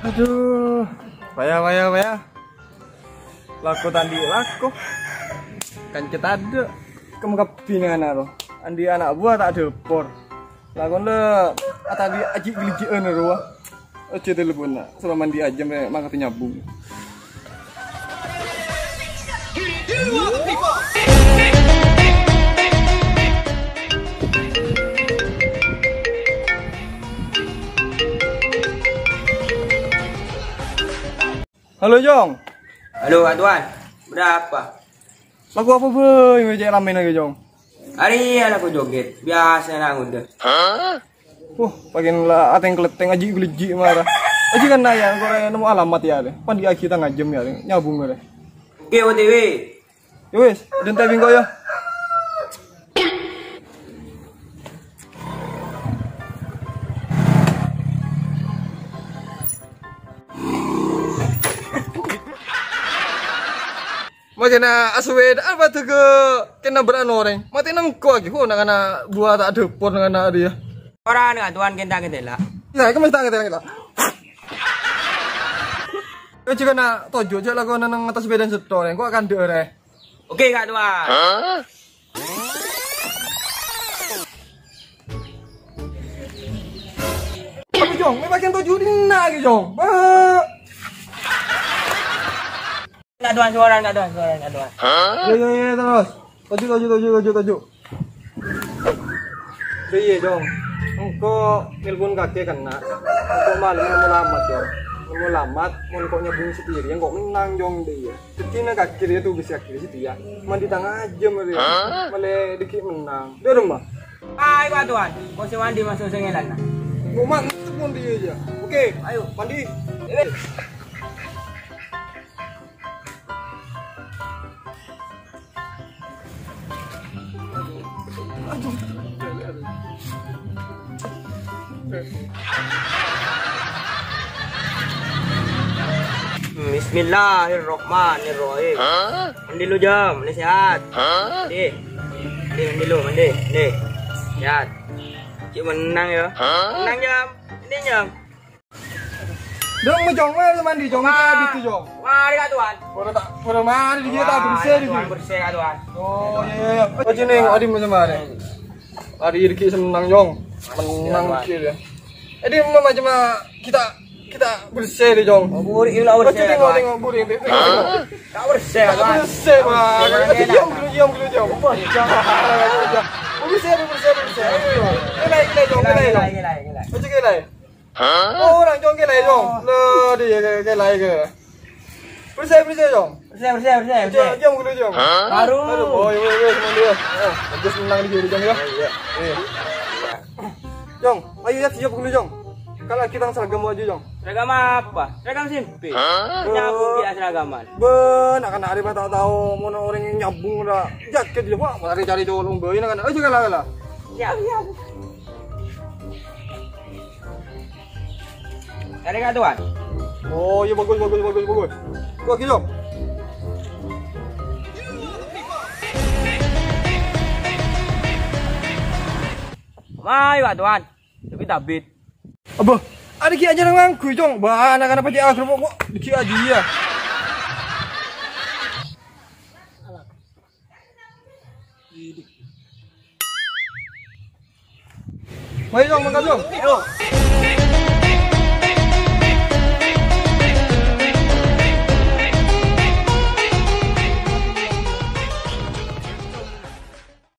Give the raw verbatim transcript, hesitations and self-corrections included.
Adhu, paya, paya, paya. Lako ta' andi' lako. Kanca tadâ'. Kemma kabbhi nèng ana' ro. Andi' ana' buwâ ta' dâpor. Lakona atadi aji' geliji'an rowa. Aja telepon, nak. Soro mandi aja, me' mangkat nyabung. Halo, Jong. Halo, Kak Tuan. Berapa? Lagu apa, Boy? Ngecek rame lagi, Jong. Arèya lagu joget. Biasa na ngodâ. Wah, pagen la ateng-keletteng aji' geleji' mara. Aji' kan naya, engko' rè nemmo alamat ya, rè. Pandi aji tang ajâm ya, rè. Nyabung, rè. Oke, O T W. Ya wis, denta bingko ya. Makana aswed apa tuh ke kena beran orèng. Mati nengko lagi. Ho, nak ana' buwâ ta' dâpor, nak ana' dia. Ora nèng Tuan kenta-kentela. Nah, itu mesti tak kentela. Kau juga nak tojo, jak lagu nang atas sepeda setor, kok akan dere. Oke, Kak Tuan. Apa, Jong? Ini bagian tojo di nak, Jong. Ba- Kak Tuan, suara, Kak Tuan, suara, Kak Tuan. Iya, iya, iya, terus. Toju', toju', toju', toju', toju'. Iyâ, Jong. Engko' nelpon kakè kènè'. Engko' malem nemmo alamat, Jong. Nemmo alamat, mon engko' nyabung sètirèya, engko' mennang, Jong, iyâ. Dâddhina kakè rèya tuh bisa akhir sètirèya. Mandi tang ajâm rèya. Malè dâgghi' mennang. Dâ' remma. Ayo, Kak Tuan. Engko' sè mandi maso' sè ngèlana. Engko' mantep mon iyâ, iyâ. Oke. Ayo. Mandi. Iya. Bismillahirrahmanirrahim. Mandi lu, Jam, mandi sehat. Mandi. Mandi, mandi lu, mandi, mandi. Sehat. Cek mennang ya. Mennang, Jam. Mandi, Jam. Dong, Jong, mari mandi, Jong. Wah. Mandi, Jong. Mari, Kak Tuan. Ora tak, ora mari, dia tak bersih, dia. Tuan, bersih, Kak Tuan. Oh, iya, iya, iya. Oh, jeneng, adi, macam mana? Adi, dâgghi' senang, Jong. Senang, Tuan. Dâgghi' ya. Adi, macam kita, kita bersih, deh, Jong. Oh, buri, iya, bersih, Tuan. Oh, jeneng, buri, deh. Tak bersih, Tuan. Bersih, Bang. Bersih, Jong, Jong, Jong. Bersih, bersih, bersih. Ayo, Jong. Gila, gila, Jong, gila, Jong. Gila, gila, gila. Ojo gila. Hah? Ora, Jong, kènè', Jong. Lho, dia kènè', kènè'. Bersih, bersih, Jong. Bersih, bersih, bersih, bersih. Jong, Jong, dulu, Jong. Hah? Baru. Baru, oh, iya, iya, iya, senang dia. Oh, bagus, menang di sini, Jong, ya. Iya. Iya. Jong, ayo, ya, siap dulu, Jong. Kalau kita seragam aja, Jong. Seragam apa? Seragam simpi. Hah? Nyabu dia seragaman. Ben, akan hari tak tahu, mau orang yang nyambung, ora. Jaket dia, Pak, cari-cari dulu, mbak, ini kan. Ayo, juga lah, lah. Siap, siap. Kali, Kak Tuan. Oh, iya, bagus, bagus, bagus, bagus. Wah, gitu. Mai, Kak Tuan. Tapi tabit. Abah, ada ki aja nang nganggu, Cong. Bah, anak-anak pajak agrok kok dikit aja ya. Mai, Jong, mangkat, Jong. Yo.